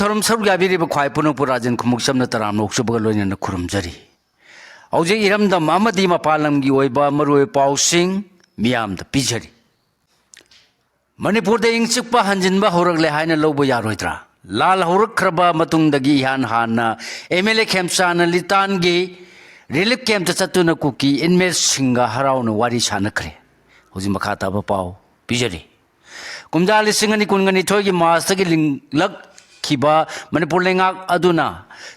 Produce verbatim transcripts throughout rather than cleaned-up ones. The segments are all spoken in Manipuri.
ꯊꯧꯔꯝ ꯁꯔꯨꯛ ꯌꯥꯕꯤꯔꯤꯕ ꯈ꯭ꯋꯥꯏ ꯄꯨꯝꯅꯃꯛꯄꯨ ꯔꯥꯖꯦꯟ ꯈꯨꯃꯨꯛꯆꯝꯅ ꯇꯔꯥꯝꯅ ꯑꯣꯛꯆꯕꯒ ꯂꯣꯏꯅꯅ ꯈꯨꯔꯨꯝꯖꯔꯤ꯫ ꯍꯧꯖꯤꯛ ꯏꯔꯝꯗꯝ ꯑꯃꯗꯤ ꯃꯄꯥꯟ ꯂꯝꯒꯤ ꯑꯣꯏꯕ ꯃꯔꯨꯑꯣꯏꯕ ꯄꯥꯎꯁꯤꯡ ꯃꯤꯌꯥꯝꯗ ꯄꯤꯖꯔꯤ꯫ ꯃꯅꯤꯄꯨꯔꯗ ꯏꯪ ꯆꯤꯛꯄ ꯍꯟꯖꯤꯟꯕ ꯍꯧꯔꯛꯂꯦ ꯍꯥꯏꯅ ꯂꯧꯕ ꯌꯥꯔꯣꯏꯗ꯭ꯔꯥ? ꯂꯥꯜ ꯍꯧꯔꯛꯈ꯭ꯔꯕ ꯃꯇꯨꯡꯗꯒꯤ ꯏꯍꯥꯟ ꯍꯥꯟꯅ ꯑꯦꯝ ꯑꯦꯜ ꯑꯦ ꯈꯦꯝꯆꯥꯟꯅ ꯂꯤꯇꯥꯟꯒꯤ ꯔꯤꯂꯤꯐ ꯀꯦꯝꯞꯇ ꯆꯠꯇꯨꯅ ꯀꯨꯀꯤ ꯏꯟꯃꯦꯠꯁꯤꯡꯒ ꯍꯔꯥꯎꯅ ꯋꯥꯔꯤ ꯁꯥꯟꯅꯈ꯭ꯔꯦ꯫ ꯍꯧꯖꯤꯛ ꯃꯈꯥ ꯇꯥꯕ ꯄꯥꯎ ꯄꯤꯖꯔꯤ꯫ ꯀꯨꯝꯖꯥ ꯂꯤꯁꯤꯡ ꯑꯅꯤ ꯀꯨꯟꯒ ꯅꯤꯊꯣꯏꯒꯤ ꯃꯥꯔꯆꯇꯒꯤ ꯂꯤꯡꯂꯛꯈꯤꯕ ꯃꯅꯤꯄꯨꯔ ꯂꯩꯉꯥꯛ ꯑꯗꯨꯅ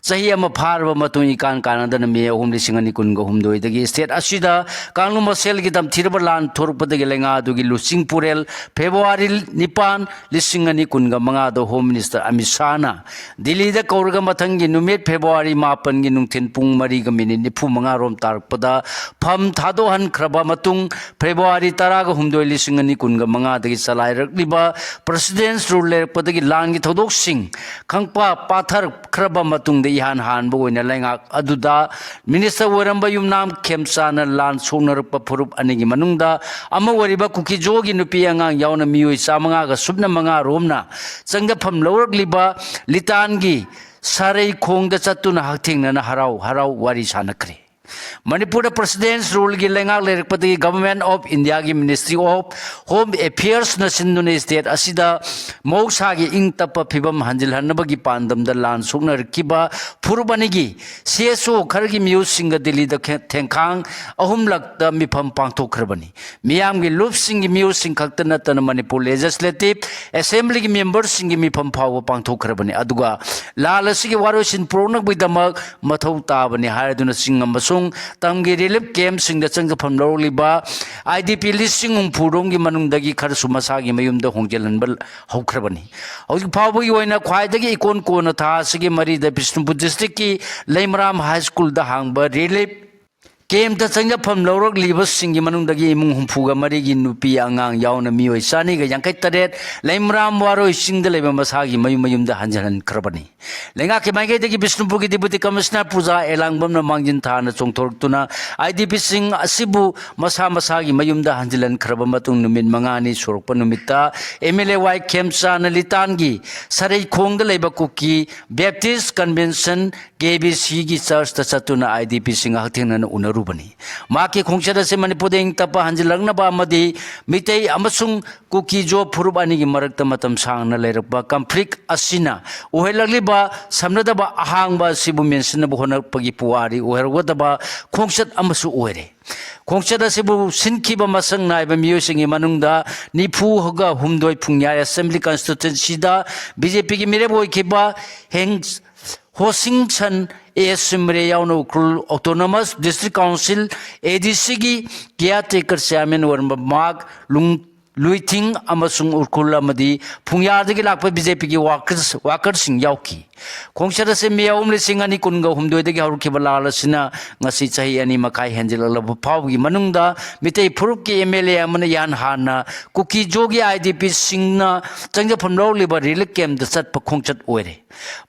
ꯆꯍꯤ ꯑꯃ ꯐꯥꯔꯕ ꯃꯇꯨꯡ, ꯏꯀꯥꯟ ꯀꯥꯟꯅꯗꯅ ꯃꯦ ꯑꯍꯨꯝ, ꯂꯤꯁꯤꯡ ꯑꯅꯤ ꯀꯨꯟꯒ ꯍꯨꯝꯗꯣꯏꯗꯒꯤ ꯁ꯭ꯇꯦꯠ ꯑꯁꯤꯗ ꯀꯥꯡꯂꯨꯞ ꯃꯁꯦꯜꯒꯤ ꯇꯝꯊꯤꯔꯕ ꯂꯥꯟ ꯊꯣꯔꯛꯄꯗꯒꯤ ꯂꯩꯉꯥꯛ ꯑꯗꯨꯒꯤ ꯂꯨꯆꯤꯡ ꯄꯨꯔꯦꯜ ꯐꯦꯕ꯭ꯔꯨꯋꯥꯔꯤ ꯅꯤꯄꯥꯟ, ꯂꯤꯁꯤꯡ ꯑꯅꯤ ꯀꯨꯟꯒ ꯃꯉꯥꯗ ꯍꯣꯝ ꯃꯤꯅꯤꯁꯇꯔ ꯑꯃꯤꯠ ꯁꯥꯍꯅ ꯗꯤꯜꯂꯤꯗ ꯀꯧꯔꯒ ꯃꯊꯪꯒꯤ ꯅꯨꯃꯤꯠ ꯐꯦꯕ꯭ꯔꯨꯋꯥꯔꯤ ꯃꯥꯄꯟꯒꯤ ꯅꯨꯡꯊꯤꯜ ꯄꯨꯡ ꯃꯔꯤꯒ ꯃꯤꯅꯤꯠ ꯅꯤꯐꯨ ꯃꯉꯥ ꯔꯣꯝ ꯇꯥꯔꯛꯄꯗ ꯐꯝ ꯊꯥꯗꯣꯛꯍꯟꯈ꯭ꯔꯕ ꯃꯇꯨꯡ, ꯐꯦꯕ꯭ꯔꯨꯋꯥꯔꯤ ꯇꯔꯥꯒ ꯍꯨꯝꯗꯣꯏ, ꯂꯤꯁꯤꯡ ꯑꯅꯤ ꯀꯨꯟꯒ ꯃꯉꯥꯗꯒꯤ ꯆꯂꯥꯏꯔꯛꯂꯤꯕ ꯄ꯭ꯔꯁꯤꯗꯦꯟꯁ ꯔꯨꯜ ꯂꯩꯔꯛꯄꯗꯒꯤ ꯂꯥꯟꯒꯤ ꯊꯧꯗꯣꯛꯁꯤꯡ ꯈꯪꯄꯥ ꯄꯥꯊꯔꯛꯈ꯭ꯔꯕ ꯃꯇꯨꯡꯗ, ꯏꯍꯥꯟ ꯍꯥꯟꯕ ꯑꯣꯏꯅ ꯂꯩꯉꯥꯛ ꯑꯗꯨꯗ ꯃꯤꯅꯤꯁꯇꯔ ꯑꯣꯏꯔꯝꯕ ꯌꯨꯝꯅꯥꯝ ꯈꯦꯝꯆꯥꯅ ꯂꯥꯟ ꯁꯣꯛꯅꯔꯛꯄ ꯐꯨꯔꯨꯞ ꯑꯅꯤꯒꯤ ꯃꯅꯨꯡꯗ ꯑꯃ ꯑꯣꯏꯔꯤꯕ ꯀꯨꯀꯤꯖꯣꯒꯤ ꯅꯨꯄꯤ ꯑꯉꯥꯡ ꯌꯥꯎꯅ ꯃꯤꯑꯣꯏ ꯆꯥꯃꯉꯥꯒ ꯁꯨꯞꯅ ꯃꯉꯥ ꯔꯣꯝꯅ ꯆꯪꯖꯐꯝ ꯂꯧꯔꯛꯂꯤꯕ ꯂꯤꯇꯥꯟꯒꯤ ꯁꯥꯔꯩꯈꯣꯡꯗ ꯆꯠꯇꯨꯅ ꯍꯛꯊꯦꯡꯅꯅ ꯍꯔꯥꯎ ꯍꯔꯥꯎ ꯋꯥꯔꯤ ꯁꯥꯟꯅꯈ꯭ꯔꯦ꯫ ꯃꯅꯤꯄꯨꯔꯗ ꯄ꯭ꯔꯁꯤꯗꯦꯟꯁ ꯔꯨꯜꯒꯤ ꯂꯩꯉꯥꯛ ꯂꯩꯔꯛꯄꯗꯒꯤ ꯒꯚꯔꯟꯃꯦꯟꯠ ꯑꯣꯐ ꯏꯟꯗꯤꯌꯥꯒꯤ ꯃꯤꯅꯤꯁꯇ꯭ꯔꯤ ꯑꯣꯐ ꯍꯣꯝ ꯑꯦꯐꯤꯌꯔꯁꯅ ꯁꯤꯟꯗꯨꯅ ꯁ꯭ꯇꯦꯠ ꯑꯁꯤꯗ ꯃꯍꯧꯁꯥꯒꯤ ꯏꯪ ꯇꯞꯄ ꯐꯤꯕꯝ ꯍꯟꯖꯤꯜꯍꯟꯅꯕꯒꯤ ꯄꯥꯟꯗꯝꯗ ꯂꯥꯟ ꯁꯣꯛꯅꯔꯛꯈꯤꯕ ꯐꯨꯔꯨꯞ ꯑꯅꯤꯒꯤ ꯁꯤ ꯑꯦꯁ ꯑꯣ ꯈꯔꯒꯤ ꯃꯤꯑꯣꯏꯁꯤꯡꯒ ꯗꯤꯜꯂꯤꯗ ꯈꯦ-, ꯊꯦꯡꯈꯥꯡ ꯑꯍꯨꯝꯂꯛꯇ ꯃꯤꯐꯝ ꯄꯥꯡꯊꯣꯛꯈ꯭ꯔꯕꯅꯤ꯫ ꯃꯤꯌꯥꯝꯒꯤ ꯂꯨꯞꯁꯤꯡꯒꯤ ꯃꯤꯑꯣꯏꯁꯤꯡ ꯈꯛꯇ ꯅꯠꯇꯅ ꯃꯅꯤꯄꯨꯔ ꯂꯦꯖꯤꯁꯂꯦꯇꯤꯚ ꯑꯦꯁꯦꯝꯕ꯭ꯂꯤꯒꯤ ꯃꯦꯝꯕꯔꯁꯤꯡꯒꯤ ꯃꯤꯐꯝ ꯐꯥꯎꯕ ꯄꯥꯡꯊꯣꯛꯈ꯭ꯔꯕꯅꯤ꯫ ꯑꯗꯨꯒ ꯂꯥꯜ ꯑꯁꯤꯒꯤ ꯋꯥꯔꯣꯏꯁꯤꯟ ꯄꯨꯔꯛꯅꯕꯒꯤꯗꯃꯛ ꯃꯊꯧ ꯇꯥꯕꯅꯤ ꯍꯥꯏꯗꯨꯅ ꯆꯤꯡ ꯑꯃꯁꯨꯡ ꯇꯝꯒꯤ ꯔꯤꯂꯤꯐ ꯀꯦꯝꯞꯁꯤꯡꯗ ꯆꯪꯖꯐꯝ ꯂꯧꯔꯛꯂꯤꯕ ꯑꯥꯏ ꯗꯤ ꯄꯤ ꯂꯤꯁꯤꯡ ꯍꯨꯝꯐꯨ ꯔꯣꯝꯒꯤ ꯃꯅꯨꯡꯗꯒꯤ ꯈꯔꯁꯨ ꯃꯁꯥꯒꯤ ꯃꯌꯨꯝꯗ ꯍꯣꯡꯖꯤꯜꯍꯟꯕ ꯍꯧꯈ꯭ꯔꯕꯅꯤ꯫ ꯍꯧꯖꯤꯛ ꯐꯥꯎꯕꯒꯤ ꯑꯣꯏꯅ ꯈ꯭ꯋꯥꯏꯗꯒꯤ ꯏꯀꯣꯟ ꯀꯣꯟꯅ ꯊꯥ ꯑꯁꯤꯒꯤ ꯃꯔꯤꯗ ꯕꯤꯁꯅꯨꯄꯨꯔ ꯗꯤꯁꯇ꯭ꯔꯤꯛꯀꯤ ꯂꯩꯃꯔꯥꯝ ꯍꯥꯏ ꯁ꯭ꯀꯨꯜꯗ ꯍꯥꯡꯕ ꯔꯤꯂꯤꯐ ꯀꯦꯝꯇ ꯆꯪꯖꯐꯝ ꯂꯧꯔꯛꯂꯤꯕꯁꯤꯡꯒꯤ ꯃꯅꯨꯡꯗꯒꯤ ꯏꯃꯨꯡ ꯍꯨꯝꯐꯨꯒ ꯃꯔꯤꯒꯤ ꯅꯨꯄꯤ ꯑꯉꯥꯡ ꯌꯥꯎꯅ ꯃꯤꯑꯣꯏ ꯆꯅꯤꯒ ꯌꯥꯡꯈꯩ ꯇꯔꯦꯠ ꯂꯩꯃꯔꯥꯝ ꯋꯥꯔꯣꯏ ꯆꯤꯡꯗ ꯂꯩꯕ ꯃꯁꯥꯒꯤ ꯃꯌꯨꯝ ꯃꯌꯨꯝꯗ ꯍꯟꯖꯤꯜꯍꯟꯈ꯭ꯔꯕꯅꯤ꯫ ꯂꯩꯉꯥꯛꯀꯤ ꯃꯥꯏꯀꯩꯗꯒꯤ ꯕꯤꯁꯅꯨꯄꯨꯔꯒꯤ Deputy Commissioner ꯄꯨꯖꯥ ꯑꯦꯂꯥꯡꯕꯝꯅ ꯃꯥꯡꯖꯤꯟ ꯊꯥꯅ ꯆꯣꯡꯊꯣꯔꯛꯇꯨꯅ IDPꯁꯤꯡ ꯑꯁꯤꯕꯨ ꯃꯁꯥ ꯃꯁꯥꯒꯤ ꯃꯌꯨꯝꯗ ꯍꯟꯖꯤꯜꯍꯟꯈ꯭ꯔꯕ ꯃꯇꯨꯡ ꯅꯨꯃꯤꯠ ꯃꯉꯥꯅꯤ ꯁꯨꯔꯛꯄ ꯅꯨꯃꯤꯠꯇ MLA ꯋꯥꯏ ꯈꯦꯝꯆꯥꯅ ꯂꯤꯇꯥꯟꯒꯤ ꯁꯔꯩꯈꯣꯡꯗ ꯂꯩꯕ ꯀꯨꯀꯤ Baptist Convention KBCꯒꯤ churchꯇ ꯆꯠꯇꯨꯅ IDPꯁꯤꯡ ꯍꯛꯊꯦꯡꯅꯅ ꯎꯅꯔꯨꯕꯅꯤ꯫ ꯃꯍꯥꯛꯀꯤ ꯈꯣꯡꯆꯠ ꯑꯁꯤ ꯃꯅꯤꯄꯨꯔꯗ ꯏꯪ ꯇꯞꯄ ꯍꯟꯖꯤꯜꯂꯛꯅꯕ ꯑꯃꯗꯤ ꯃꯤꯇꯩ ꯑꯃꯁꯨꯡ ꯀꯨꯀꯤ ꯖꯣ ꯐꯨꯔꯨꯞ ꯑꯅꯤꯒꯤ ꯃꯔꯛꯇ ꯃꯇꯝ ꯁꯥꯡꯅ ꯂꯩꯔꯛꯄ conflict ꯑꯁꯤꯅ ꯑꯣꯏꯍꯜꯂꯛꯂꯤꯕ ꯁꯝꯅꯗꯕ ꯑꯍꯥꯡꯕ ꯑꯁꯤꯕꯨ ꯃꯦꯟꯁꯤꯟꯅꯕ ꯍꯣꯠꯅꯔꯛꯄꯒꯤ ꯄꯨꯋꯥꯔꯤ ꯑꯣꯏꯍꯧꯒꯗꯕ ꯈꯣꯡꯆꯠ ꯑꯃꯁꯨ ꯑꯣꯏꯔꯦ꯫ ꯈꯣꯡꯆꯠ ꯑꯁꯤꯕꯨ ꯁꯤꯟꯈꯤꯕ ꯃꯁꯛ ꯅꯥꯏꯕ ꯃꯤꯑꯣꯏꯁꯤꯡꯒꯤ ꯃꯅꯨꯡꯗ ꯅꯤꯐꯨꯒ ꯍꯨꯝꯗꯣꯏ ꯐꯨꯡꯌꯥꯏ Assembly Constituencyꯗ BJPꯒꯤ ꯃꯤꯔꯦꯞ ꯑꯣꯏꯈꯤꯕ ꯍꯦꯡ ꯍꯣꯁꯤꯡꯁꯟ ꯑꯦ ꯁꯤꯝꯔꯦ ꯌꯥꯎꯅ Ukhrul Autonomous District Council ADCꯒꯤ caretaker chairman ꯑꯣꯏꯔꯝꯕ ꯃꯥꯔꯛ ꯂꯨꯡ ꯂꯨꯏꯊꯤꯡ ꯑꯃꯁꯨꯡ ꯎꯈ꯭ꯔꯨꯜ ꯑꯃꯗꯤ ꯐꯨꯡꯌꯥꯗꯒꯤ ꯂꯥꯛꯄ BJPꯒꯤ workers workerꯁꯤꯡ ꯌꯥꯎꯈꯤ꯫ ꯈꯣꯡꯆꯠ ꯑꯁꯤ ꯃꯦ ꯑꯍꯨꯝ ꯂꯤꯁꯤꯡ ꯑꯅꯤ ꯀꯨꯟꯒ ꯍꯨꯝꯗꯣꯏꯗꯒꯤ ꯍꯧꯔꯛꯈꯤꯕ ꯂꯥꯟ ꯑꯁꯤꯅ ꯉꯁꯤ ꯆꯍꯤ ꯑꯅꯤ ꯃꯈꯥꯏ ꯍꯦꯟꯖꯤꯜꯂꯛꯂꯕ ꯐꯥꯎꯕꯒꯤ ꯃꯅꯨꯡꯗ ꯃꯤꯇꯩ ꯐꯨꯔꯨꯞꯀꯤ MLA ꯑꯃꯅ ꯏꯍꯥꯟ ꯍꯥꯟꯅ ꯀꯨꯀꯤ ꯖꯣꯒꯤ IDPꯁꯤꯡꯅ ꯆꯪꯖꯐꯝ ꯂꯧꯔꯛꯂꯤꯕ relief campꯇ ꯆꯠꯄ ꯈꯣꯡꯆꯠ ꯑꯣꯏꯔꯦ꯫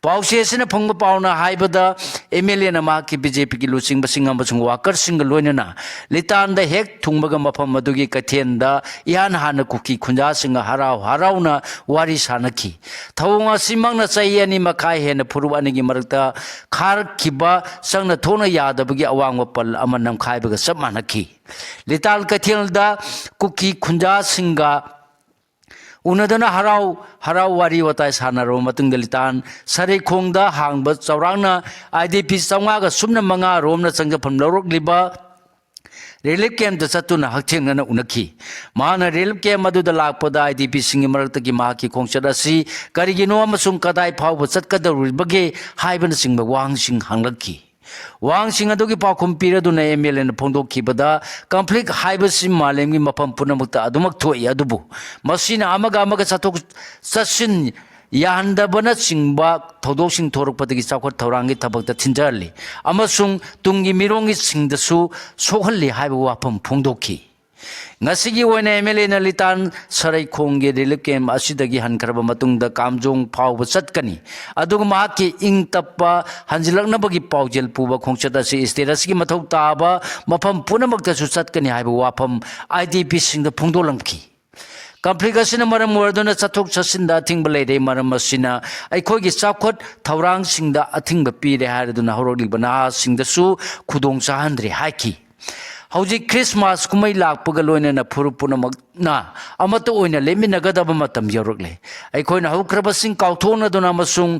ꯄꯥꯎꯆꯦ ꯑꯁꯤꯅ ꯐꯪꯕ ꯄꯥꯎꯅ ꯍꯥꯏꯕꯗ MLAꯅ ꯃꯍꯥꯛꯀꯤ BJPꯒꯤ ꯂꯨꯆꯤꯡꯕꯁꯤꯡ ꯑꯃꯁꯨꯡ workerꯁꯤꯡꯒ ꯂꯣꯏꯅꯅ ꯂꯤꯇꯥꯟꯗ ꯍꯦꯛ ꯊꯨꯡꯕꯒ ꯃꯐꯝ ꯑꯗꯨꯒꯤ ꯀꯩꯊꯦꯜꯗ ꯏꯍꯥꯟ ꯍꯥꯟꯅ ꯀꯨꯀꯤ ꯈꯨꯟꯖꯥꯁꯤꯡꯒ ꯍꯔꯥꯎ ꯍꯔꯥꯎꯅ ꯋꯥꯔꯤ ꯁꯥꯅꯈꯤ꯫ ꯊꯧꯑꯣꯡ ꯑꯁꯤꯃꯛꯅ ꯆꯍꯤ ꯑꯅꯤ ꯃꯈꯥꯏ ꯍꯦꯟꯅ ꯐꯨꯔꯨꯞ ꯑꯅꯤꯒꯤ ꯃꯔꯛꯇ ꯈꯥꯔꯛꯈꯤꯕ ꯆꯪꯅ ꯊꯣꯛꯅ ꯌꯥꯗꯕꯒꯤ ꯑꯋꯥꯡꯕ ꯄꯜ ꯑꯃ ꯅꯝꯈꯥꯏꯕꯒ ꯆꯞ ꯃꯥꯟꯅꯈꯤ꯫ ꯂꯤꯇꯥꯟ ꯀꯩꯊꯦꯜꯗ ꯀꯨꯀꯤ ꯈꯨꯟꯖꯥꯁꯤꯡꯒ ꯎꯅꯗꯨꯅ ꯍꯔꯥꯎ ꯍꯔꯥꯎ ꯋꯥꯔꯤ ꯋꯥꯇꯥꯏ ꯁꯥꯟꯅꯔꯕ ꯃꯇꯨꯡꯗ ꯂꯤꯇꯥꯟ ꯁꯔꯩꯈꯣꯡꯗ ꯍꯥꯡꯕ ꯆꯥꯎꯔꯥꯛꯅ IDP ꯆꯥꯝꯃꯉꯥꯒ ꯁꯨꯞꯅ ꯃꯉꯥ ꯔꯣꯝꯅ ꯆꯪꯖꯐꯝ ꯂꯧꯔꯛꯂꯤꯕ relief campꯇ ꯆꯠꯇꯨꯅ ꯍꯛꯊꯦꯡꯅꯅ ꯎꯅꯈꯤ꯫ ꯃꯍꯥꯛꯅ relief camp ꯑꯗꯨꯗ ꯂꯥꯛꯄꯗ IDPꯁꯤꯡꯒꯤ ꯃꯔꯛꯇꯒꯤ ꯃꯍꯥꯛꯀꯤ ꯈꯣꯡꯆꯠ ꯑꯁꯤ ꯀꯔꯤꯒꯤꯅꯣ ꯑꯃꯁꯨꯡ ꯀꯗꯥꯏ ꯐꯥꯎꯕ ꯆꯠꯀꯗꯧꯔꯤꯕꯒꯦ ꯍꯥꯏꯕꯅꯆꯤꯡꯕ ꯋꯥꯍꯪꯁꯤꯡ ꯍꯪꯂꯛꯈꯤ꯫ ꯋꯥꯍꯪꯁꯤꯡ ꯑꯗꯨꯒꯤ ꯄꯥꯎꯈꯨꯝ ꯄꯤꯔꯗꯨꯅ MLAꯅ ꯐꯣꯡꯗꯣꯛꯈꯤꯕꯗ, conflict ꯍꯥꯏꯕꯁꯤ ꯃꯥꯂꯦꯝꯒꯤ ꯃꯐꯝ ꯄꯨꯝꯅꯃꯛꯇ ꯑꯗꯨꯃꯛ ꯊꯣꯛꯏ, ꯑꯗꯨꯕꯨ ꯃꯁꯤꯅ ꯑꯃꯒ ꯑꯃꯒ ꯆꯠꯊꯣꯛ ꯆꯠꯁꯤꯟ ꯌꯥꯍꯟꯗꯕꯅꯆꯤꯡꯕ ꯊꯧꯗꯣꯛꯁꯤꯡ ꯊꯣꯔꯛꯄꯗꯒꯤ ꯆꯥꯎꯈꯠ ꯊꯧꯔꯥꯡꯒꯤ ꯊꯕꯛꯇ ꯊꯤꯟꯖꯍꯜꯂꯤ ꯑꯃꯁꯨꯡ ꯇꯨꯡꯒꯤ ꯃꯤꯔꯣꯜꯒꯤꯁꯤꯡꯗꯁꯨ ꯁꯣꯛꯍꯜꯂꯤ ꯍꯥꯏꯕ ꯋꯥꯐꯝ ꯐꯣꯡꯗꯣꯛꯈꯤ꯫ ꯉꯁꯤꯒꯤ ꯑꯣꯏꯅ ꯑꯦꯝ ꯑꯦꯜ ꯑꯦꯅ ꯂꯤꯇꯥꯟ ꯁꯔꯩꯈꯣꯡꯒꯤ ꯔꯤꯂꯤꯐ ꯀꯦꯝꯞ ꯑꯁꯤꯗꯒꯤ ꯍꯟꯈ꯭ꯔꯕ ꯃꯇꯨꯡꯗ ꯀꯥꯝꯖꯣꯡ ꯐꯥꯎꯕ ꯆꯠꯀꯅꯤ, ꯑꯗꯨꯒ ꯃꯍꯥꯛꯀꯤ ꯏꯪ ꯇꯞꯄ ꯍꯟꯖꯤꯜꯂꯛꯅꯕꯒꯤ ꯄꯥꯎꯖꯦꯜ ꯄꯨꯕ ꯈꯣꯡꯆꯠ ꯑꯁꯤ ꯁ꯭ꯇꯦꯠ ꯑꯁꯤꯒꯤ ꯃꯊꯧ ꯇꯥꯕ ꯃꯐꯝ ꯄꯨꯝꯅꯃꯛꯇꯁꯨ ꯆꯠꯀꯅꯤ ꯍꯥꯏꯕ ꯋꯥꯐꯝ ꯑꯥꯏ ꯗꯤ ꯄꯤꯁꯤꯡꯗ ꯐꯣꯡꯗꯣꯛꯂꯝꯈꯤ꯫ ꯀꯟꯐ꯭ꯂꯤꯛ ꯑꯁꯤꯅ ꯃꯔꯝ ꯑꯣꯏꯔꯗꯨꯅ ꯆꯠꯊꯣꯛ ꯆꯠꯁꯤꯟꯗ ꯑꯊꯤꯡꯕ ꯂꯩꯔꯦ꯫ ꯃꯔꯝ ꯑꯁꯤꯅ ꯑꯩꯈꯣꯏꯒꯤ ꯆꯥꯎꯈꯠ ꯊꯧꯔꯥꯡꯁꯤꯡꯗ ꯑꯊꯤꯡꯕ ꯄꯤꯔꯦ ꯍꯥꯏꯔꯗꯨꯅ ꯍꯧꯔꯛꯂꯤꯕ ꯅꯍꯥꯁꯤꯡꯗꯁꯨ ꯈꯨꯗꯣꯡ ꯆꯥꯍꯟꯗ꯭ꯔꯦ ꯍꯥꯏꯈꯤ꯫ ꯍꯧꯖꯤꯛ ꯈ꯭ꯔꯤꯁꯃꯥꯁ ꯀꯨꯝꯍꯩ ꯂꯥꯛꯄꯒ ꯂꯣꯏꯅꯅ ꯐꯨꯔꯨꯞ ꯄꯨꯝꯅꯃꯛꯅ ꯑꯃꯠꯇ ꯑꯣꯏꯅ ꯂꯦꯞꯃꯤꯟꯅꯒꯗꯕ ꯃꯇꯝ ꯌꯧꯔꯛꯂꯦ꯫ ꯑꯩꯈꯣꯏꯅ ꯍꯧꯈ꯭ꯔꯕꯁꯤꯡ ꯀꯥꯎꯊꯣꯛꯅꯗꯨꯅ ꯑꯃꯁꯨꯡ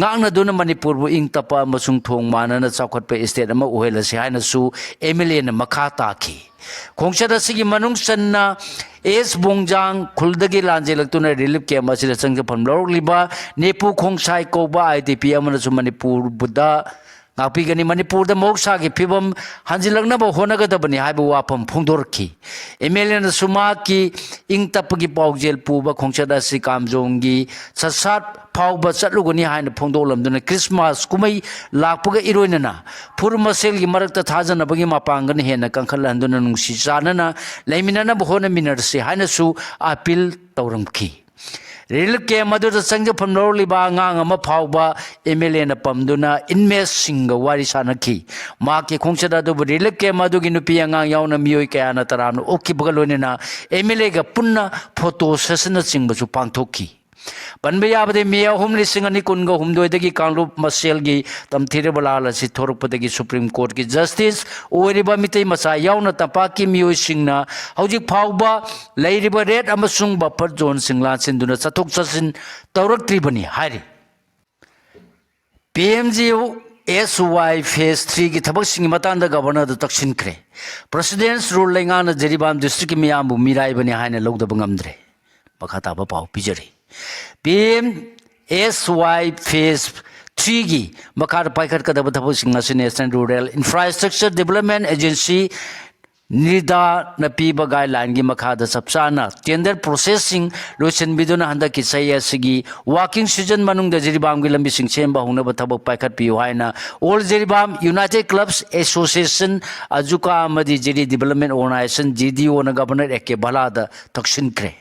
ꯉꯥꯛꯅꯗꯨꯅ ꯃꯅꯤꯄꯨꯔꯕꯨ ꯏꯪ ꯇꯞꯄ ꯑꯃꯁꯨꯡ ꯊꯣꯡ ꯃꯥꯟꯅꯅ ꯆꯥꯎꯈꯠꯄ ꯁ꯭ꯇꯦꯠ ꯑꯃ ꯑꯣꯏꯍꯜꯂꯁꯤ ꯍꯥꯏꯅꯁꯨ ꯑꯦꯝ ꯑꯦꯜ ꯑꯦꯅ ꯃꯈꯥ ꯇꯥꯈꯤ꯫ ꯈꯣꯡꯆꯠ ꯑꯁꯤꯒꯤ ꯃꯅꯨꯡ ꯆꯟꯅ ꯑꯦꯁ ꯕꯣꯡꯖꯥꯡ ꯈꯨꯜꯗꯒꯤ ꯂꯥꯟꯖꯦꯜꯂꯛꯇꯨꯅ ꯔꯤꯂꯤꯐ ꯀꯦꯝꯞ ꯑꯁꯤꯗ ꯆꯪꯖꯐꯝ ꯂꯧꯔꯛꯂꯤꯕ ꯅꯦꯄꯨ ꯈꯣꯡꯁꯥꯏ ꯀꯧꯕ ꯑꯥꯏ ꯗꯤ ꯄꯤ ꯑꯃꯅꯁꯨ ꯃꯅꯤꯄꯨꯔꯗ ꯉꯥꯛꯄꯤꯒꯅꯤ, ꯃꯅꯤꯄꯨꯔꯗ ꯃꯍꯧꯁꯥꯒꯤ ꯐꯤꯕꯝ ꯍꯟꯖꯤꯜꯂꯛꯅꯕ ꯍꯣꯠꯅꯒꯗꯕꯅꯤ ꯍꯥꯏꯕ ꯋꯥꯐꯝ ꯐꯣꯡꯗꯣꯔꯛꯈꯤ꯫ ꯑꯦꯝ ꯑꯦꯜ ꯑꯦꯅꯁꯨ ꯃꯍꯥꯛꯀꯤ ꯏꯪ ꯇꯞꯄꯒꯤ ꯄꯥꯎꯖꯦꯜ ꯄꯨꯕ ꯈꯣꯡꯆꯠ ꯑꯁꯤ ꯀꯥꯝꯖꯣꯡꯒꯤ ꯁꯠꯁꯥꯠ ꯐꯥꯎꯕ ꯆꯠꯂꯨꯒꯅꯤ ꯍꯥꯏꯅ ꯐꯣꯡꯗꯣꯛꯂꯝꯗꯨꯅ ꯈ꯭ꯔꯤꯁꯃꯥꯁ ꯀꯨꯝꯍꯩ ꯂꯥꯛꯄꯒ ꯏꯔꯣꯏꯅꯅ ꯐꯨꯔꯨꯞ ꯃꯁꯦꯜꯒꯤ ꯃꯔꯛꯇ ꯊꯥꯖꯅꯕꯒꯤ ꯃꯄꯥꯡꯒꯜ ꯍꯦꯟꯅ ꯀꯟꯈꯠꯍꯟꯗꯨꯅ ꯅꯨꯡꯁꯤ ꯆꯥꯟꯅꯅ ꯂꯩꯃꯤꯟꯅꯅꯕ ꯍꯣꯠꯅꯃꯤꯟꯅꯔꯁꯤ ꯍꯥꯏꯅꯁꯨ ꯑꯥꯄꯤꯜ ꯇꯧꯔꯝꯈꯤ꯫ ꯔꯤꯂꯤꯐ ꯀꯦꯝꯞ ꯑꯗꯨꯗ ꯆꯪꯖꯐꯝ ꯂꯧꯔꯛꯂꯤꯕ ꯑꯉꯥꯡ ꯑꯃ ꯐꯥꯎꯕ ꯑꯦꯝ ꯑꯦꯜ ꯑꯦꯅ ꯄꯝꯗꯨꯅ ꯏꯟꯃꯦꯠꯁꯤꯡꯒ ꯋꯥꯔꯤ ꯁꯥꯟꯅꯈꯤ꯫ ꯃꯍꯥꯛꯀꯤ ꯈꯣꯡꯆꯠ ꯑꯗꯨꯕꯨ ꯔꯤꯂꯤꯐ ꯀꯦꯝꯞ ꯑꯗꯨꯒꯤ ꯅꯨꯄꯤ ꯑꯉꯥꯡ ꯌꯥꯎꯅ ꯃꯤꯑꯣꯏ ꯀꯌꯥꯅ ꯇꯔꯥꯝꯅ ꯑꯣꯛꯈꯤꯕꯒ ꯂꯣꯏꯅꯅ ꯑꯦꯝ ꯑꯦꯜ ꯑꯦꯒ ꯄꯨꯟꯅ ꯐꯣꯇꯣ ꯁꯦꯁꯟꯅꯆꯤꯡꯕꯁꯨ ꯄꯥꯡꯊꯣꯛꯈꯤ꯫ ꯄꯟꯕ ꯌꯥꯕꯗꯤ ꯃꯦ ꯑꯍꯨꯝ ꯂꯤꯁꯤꯡ ꯑꯅꯤ ꯀꯨꯟꯒ ꯍꯨꯝꯗꯣꯏꯗꯒꯤ ꯀꯥꯡꯂꯨꯞ ꯃꯁꯦꯜꯒꯤ ꯇꯝꯊꯤꯔꯕ ꯂꯥꯜ ꯑꯁꯤ ꯊꯣꯔꯛꯄꯗꯒꯤ ꯁꯨꯄ꯭ꯔꯤꯝ ꯀꯣꯔꯠꯀꯤ ꯖꯁꯇꯤꯁ ꯑꯣꯏꯔꯤꯕ ꯃꯤꯇꯩ ꯃꯆꯥ ꯌꯥꯎꯅ ꯇꯝꯄꯥꯛꯀꯤ ꯃꯤꯑꯣꯏꯁꯤꯡꯅ ꯍꯧꯖꯤꯛ ꯐꯥꯎꯕ ꯂꯩꯔꯤꯕ ꯔꯦꯗ ꯑꯃꯁꯨꯡ ꯕꯐꯔ ꯖꯣꯟꯁꯤꯡ ꯂꯥꯟꯁꯤꯟꯗꯨꯅ ꯆꯠꯊꯣꯛ ꯆꯠꯁꯤꯟ ꯇꯧꯔꯛꯇ꯭ꯔꯤꯕꯅꯤ ꯍꯥꯏꯔꯤ꯫ ꯄꯤ ꯑꯦꯝ ꯖꯤ ꯑꯦꯁ ꯋꯥꯏ ꯐꯦꯁ ꯊ꯭ꯔꯤꯒꯤ ꯊꯕꯛꯁꯤꯡꯒꯤ ꯃꯇꯥꯡꯗ ꯒꯕꯔꯅꯔꯗ ꯇꯛꯁꯤꯟꯈ꯭ꯔꯦ꯫ ꯄ꯭ꯔꯦꯁꯤꯗꯦꯟꯁ ꯔꯨꯜ ꯂꯩꯉꯥꯛꯅ ꯖꯤꯔꯤꯕꯥꯝ ꯗꯤꯁꯇ꯭ꯔꯤꯛꯀꯤ ꯃꯤꯌꯥꯝꯕꯨ ꯃꯤꯔꯥꯏꯕꯅꯤ ꯍꯥꯏꯅ ꯂꯧꯗꯕ ꯉꯝꯗ꯭ꯔꯦ꯫ ꯃꯈꯥ ꯇꯥꯕ ꯄꯥꯎ ꯄꯤꯖꯔꯤ꯫ ꯄꯤ ꯑꯦꯝ ꯑꯦꯁ ꯋꯥꯏ ꯐꯦꯁ ꯊ꯭ꯔꯤꯒꯤ ꯃꯈꯥꯗ ꯄꯥꯏꯈꯠꯀꯗꯕ ꯊꯕꯛꯁꯤꯡ ꯑꯁꯤ national rural infrastructure development agency ꯅꯤꯔꯗꯥꯅ ꯄꯤꯕ guideline ꯒꯤ ꯃꯈꯥꯗ ꯆꯞ ꯆꯥꯅ tender process ꯁꯤꯡ ꯂꯣꯏꯁꯤꯟꯕꯤꯗꯨꯅ ꯍꯟꯗꯛꯀꯤ ꯆꯍꯤ ꯑꯁꯤꯒꯤ working season ꯃꯅꯨꯡꯗ ꯖꯤꯔꯤꯕꯥꯝꯒꯤ ꯂꯝꯕꯤꯁꯤꯡ ꯁꯦꯝꯕ ꯍꯧꯅꯕ ꯊꯕꯛ ꯄꯥꯏꯈꯠꯄꯤꯌꯨ ꯍꯥꯏꯅ All Jiribam United Clubs Association, ꯑꯖꯨꯀꯥ ꯑꯃꯗꯤ Jiri Development Organisation, G D ꯑꯣꯅ Governor ꯑꯦ ꯀꯦ ꯚꯂꯥꯗ ꯇꯛꯁꯤꯟꯈ꯭ꯔꯦ꯫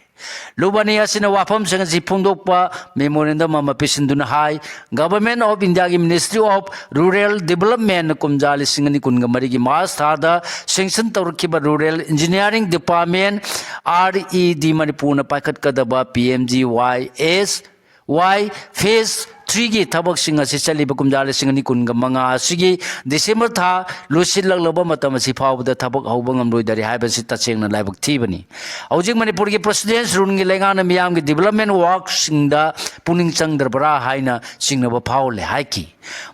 ꯂꯨꯕꯥꯅꯤ ꯑꯁꯤꯅ ꯋꯥꯐꯝꯁꯤꯡ ꯑꯁꯤ ꯐꯣꯡꯗꯣꯛꯄ memorandum ꯑꯃ ꯄꯤꯁꯤꯟꯗꯨꯅ ꯍꯥꯏ, Government of India ꯒꯤ Ministry of Rural Development ꯅ ꯀꯨꯝꯖꯥ ꯂꯤꯁꯤꯡ ꯑꯅꯤ ꯀꯨꯟꯒ ꯃꯔꯤꯒꯤ March ꯊꯥꯗ sanction ꯇꯧꯔꯛꯈꯤꯕ Rural Engineering Department, R E D, ꯃꯅꯤꯄꯨꯔꯅ ꯄꯥꯏꯈꯠꯀꯗꯕ P M G Y S Y Phase three ꯒꯤ ꯊꯕꯛꯁꯤꯡ ꯑꯁꯤ ꯆꯠꯂꯤꯕ ꯀꯨꯝꯖꯥ ꯂꯤꯁꯤꯡ ꯑꯅꯤ ꯀꯨꯟꯒ ꯃꯉꯥ ꯑꯁꯤꯒꯤ December ꯊꯥ ꯂꯣꯏꯁꯤꯜꯂꯛꯂꯕ ꯃꯇꯝ ꯑꯁꯤ ꯐꯥꯎꯕꯗ ꯊꯕꯛ ꯍꯧꯕ ꯉꯝꯂꯣꯏꯗꯔꯦ ꯍꯥꯏꯕꯁꯤ ꯇꯁꯦꯡꯅ ꯂꯥꯏꯕꯛ ꯊꯤꯕꯅꯤ꯫ ꯍꯧꯖꯤꯛ ꯃꯅꯤꯄꯨꯔꯒꯤ President's Rule ꯒꯤ ꯂꯩꯉꯥꯛꯅ ꯃꯤꯌꯥꯝꯒꯤ development work ꯁꯤꯡꯗ ꯄꯨꯛꯅꯤꯡ ꯆꯪꯗ꯭ꯔꯕ꯭ꯔꯥ ꯍꯥꯏꯅ ꯆꯤꯡꯅꯕ ꯐꯥꯎꯍꯜꯂꯦ ꯍꯥꯏꯈꯤ꯫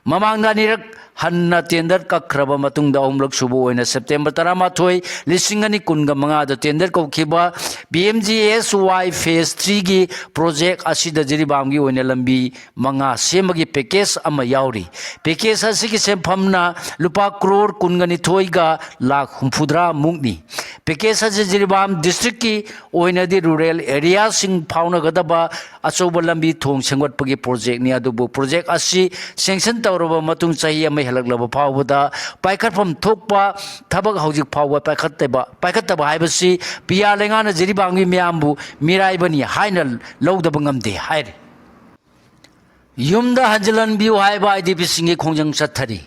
ꯃꯃꯥꯡꯗ ꯑꯅꯤꯔꯛ ꯍꯟꯅ tender ꯀꯛꯈ꯭ꯔꯕ ꯃꯇꯨꯡꯗ ꯑꯍꯨꯝꯂꯛ ꯁꯨꯕ ꯑꯣꯏꯅ September ꯇꯔꯥꯃꯥꯊꯣꯏ, ꯂꯤꯁꯤꯡ ꯑꯅꯤ ꯀꯨꯟꯒ ꯃꯉꯥꯗ tender ꯀꯧꯈꯤꯕ P M G S Y Phase three ꯒꯤ project ꯑꯁꯤꯗ ꯖꯤꯔꯤꯕꯥꯝꯒꯤ ꯑꯣꯏꯅ ꯂꯝꯕꯤ ꯃꯉꯥ ꯁꯦꯝꯕꯒꯤ package ꯑꯃ ꯌꯥꯎꯔꯤ꯫ Package ꯑꯁꯤꯒꯤ ꯁꯦꯟꯐꯝꯅ ꯂꯨꯄꯥ ꯀ꯭ꯔꯣꯔ ꯀꯨꯟꯒ ꯅꯤꯊꯣꯏꯒ ꯂꯥꯈ ꯍꯨꯝꯐꯨꯇꯔꯥ ꯃꯨꯛꯅꯤ꯫ Package ꯑꯁꯤ ꯖꯤꯔꯤꯕꯥꯝ district ꯀꯤ ꯑꯣꯏꯅꯗꯤ rural area ꯁꯤꯡ ꯐꯥꯎꯅꯒꯗꯕ ꯑꯆꯧꯕ ꯂꯝꯕꯤ ꯊꯣꯡ ꯁꯦꯝꯒꯠꯄꯒꯤ project ꯅꯤ꯫ ꯑꯗꯨꯕꯨ project ꯑꯁꯤ sanction ꯇꯧꯔꯕ ꯃꯇꯨꯡ ꯆꯍꯤ ꯑꯃ ꯍꯦꯜꯂꯛꯂꯕ ꯐꯥꯎꯕꯗ ꯄꯥꯏꯈꯠꯐꯝ ꯊꯣꯛꯄ ꯊꯕꯛ ꯍꯧꯖꯤꯛ ꯐꯥꯎꯕ ꯄꯥꯏꯈꯠꯇꯕ, ꯄꯥꯏꯈꯠꯇꯕ ꯍꯥꯏꯕꯁꯤ ꯄꯤꯌꯥ ꯂꯩꯉꯥꯛꯅ ꯖꯤꯔꯤꯕꯥꯝꯒꯤ ꯃꯤꯌꯥꯝꯕꯨ ꯃꯤꯔꯥꯏꯕꯅꯤ ꯍꯥꯏꯅ ꯂꯧꯗꯕ ꯉꯝꯗꯦ ꯍꯥꯏꯔꯤ꯫ ꯌꯨꯝꯗ ꯍꯟꯖꯤꯜꯍꯟꯕꯤꯌꯨ ꯍꯥꯏꯕ IDP ꯁꯤꯡꯒꯤ ꯈꯣꯡꯖꯪ ꯆꯠꯊꯔꯤ꯫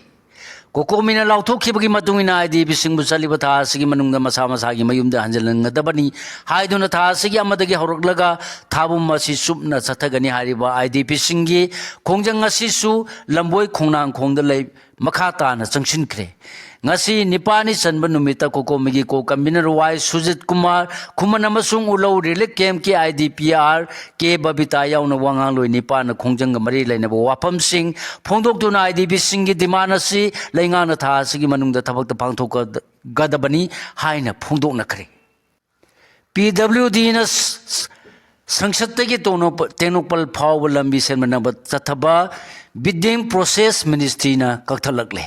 ꯀꯣꯀꯣꯃꯤꯅ ꯂꯥꯎꯊꯣꯛꯈꯤꯕꯒꯤ ꯃꯇꯨꯡ ꯏꯟꯅ IDP ꯁꯤꯡꯕꯨ ꯆꯠꯂꯤꯕ ꯊꯥ ꯑꯁꯤꯒꯤ ꯃꯅꯨꯡꯗ ꯃꯁꯥ ꯃꯁꯥꯒꯤ ꯃꯌꯨꯝꯗ ꯍꯟꯖꯤꯜꯍꯟꯒꯗꯕꯅꯤ ꯍꯥꯏꯗꯨꯅ ꯊꯥ ꯑꯁꯤꯒꯤ ꯑꯃꯗꯒꯤ ꯍꯧꯔꯛꯂꯒ ꯊꯥꯕꯨꯝ ꯑꯁꯤ ꯆꯨꯞꯅ ꯆꯠꯊꯒꯅꯤ ꯍꯥꯏꯔꯤꯕ IDP ꯁꯤꯡꯒꯤ ꯈꯣꯡꯖꯪ ꯑꯁꯤꯁꯨ ꯂꯝꯕꯣꯏ ꯈꯣꯡꯅꯥꯡꯈꯣꯡꯗ ꯂꯩ, ꯃꯈꯥ ꯇꯥꯅ ꯆꯪꯁꯤꯟꯈ꯭ꯔꯦ꯫ ꯉꯁꯤ ꯅꯤꯄꯥꯜꯅꯤ ꯆꯟꯕ ꯅꯨꯃꯤꯠꯇ ꯀꯣꯀꯣꯃꯤꯒꯤ co-convener Y ꯁꯨꯖꯤꯠ ꯀꯨꯃꯥꯔ, ꯈꯨꯃꯟ ꯑꯃꯁꯨꯡ ꯎꯂꯧ relief camp ꯀꯤ IDPR K ꯕꯕꯤꯇꯥ ꯌꯥꯎꯅ ꯋꯥꯉꯥꯡꯂꯣꯏ ꯅꯤꯄꯥꯟꯅ ꯈꯣꯡꯖꯪꯒ ꯃꯔꯤ ꯂꯩꯅꯕ ꯋꯥꯐꯝꯁꯤꯡ ꯐꯣꯡꯗꯣꯛꯇꯨꯅ IDP ꯁꯤꯡꯒꯤ demand ꯑꯁꯤ ꯂꯩꯉꯥꯛꯅ ꯊꯥ ꯑꯁꯤꯒꯤ ꯃꯅꯨꯡꯗ ꯊꯕꯛꯇ ꯄꯥꯡꯊꯣꯛꯀꯗꯕꯅꯤ ꯍꯥꯏꯅ ꯐꯣꯡꯗꯣꯛꯅꯈ꯭ꯔꯦ꯫ PWD ꯅ ꯁ-, ꯁ-, ꯁꯪꯁꯠꯇꯒꯤ ꯇꯣꯅꯣꯄ-, ꯇꯦꯡꯅꯧꯄꯜ ꯐꯥꯎꯕ ꯂꯝꯕꯤ ꯁꯦꯝꯅꯅꯕ ꯆꯠꯊꯕ bidding process ministry ꯅ ꯀꯛꯊꯠꯂꯛꯂꯦ꯫